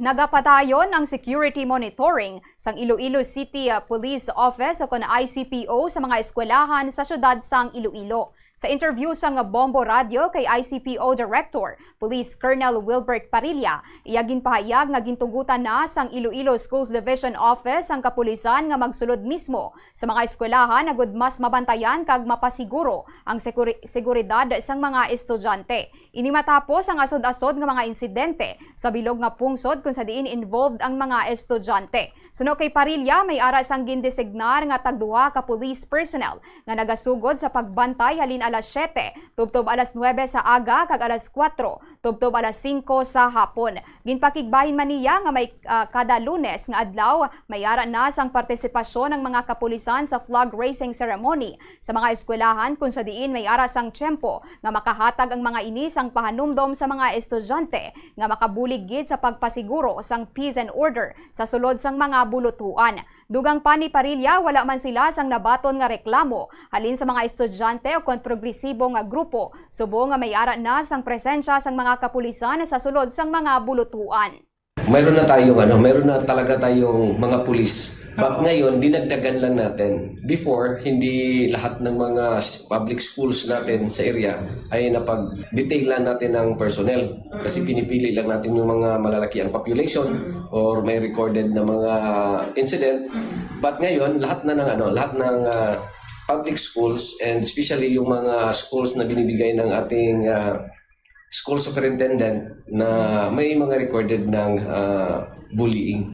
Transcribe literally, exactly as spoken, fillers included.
Nagapadayon ang security monitoring sang Iloilo City, ah, Police Office o kon I C P O sa mga eskwelahan sa siyudad sang Iloilo. Sa interview sang Bombo Radio kay I C P O Director Police Colonel Wilbert Parilla, iya ginpahayag nga gintugutan na sang Iloilo Schools Division Office ang kapulisan nga magsulod mismo sa mga eskwelahan agud mas mabantayan kag mapasiguro ang sekuri-, seguridad sang mga estudyante. Ini matapos ang asod-asod nga mga insidente sa bilog nga pungsod kung sa diin involved ang mga estudyante. Suno kay Parilla, may ara sang gindesignar nga tagduha ka police personnel nga nagasugod sa pagbantay halin alas siyete tubtob alas nuebe sa aga kag alas kuwatro tubtob alas singko sa hapon. Ginpakigbahin man niya nga may, ah, kada Lunes nga adlaw may ara na sang partisipasyon ang mga kapulisan sa flag raising ceremony sa mga eskwelahan, kung sa diin may ara sang tiyempo nga makahatag ang mga ini sang pahanumdom sa mga estudyante nga makabulig gid sa pagpasiguro sang peace and order sa sulod sang mga bulutuan. Dugang pa ni Parilla, wala man sila sang nabaton nga reklamo halin sa mga estudyante o kon progresibo nga grupo, subong nga may ara na sang presensya sang mga kapulisan sa sulod sang mga bulutuan. Mayroon na tayong ano, mayroon na talaga tayong mga pulis. But ngayon, dinagdagan lang natin. Before, hindi lahat ng mga s- public schools natin sa area ay napag-detailan natin ng personnel. Kasi pinipili lang natin yung mga malalaki ang population or may recorded na mga incident. But ngayon, lahat na ng ano, lahat ng ah, public schools and especially yung mga schools na binibigay ng ating ah, school superintendent na may mga recorded ng ah, bullying.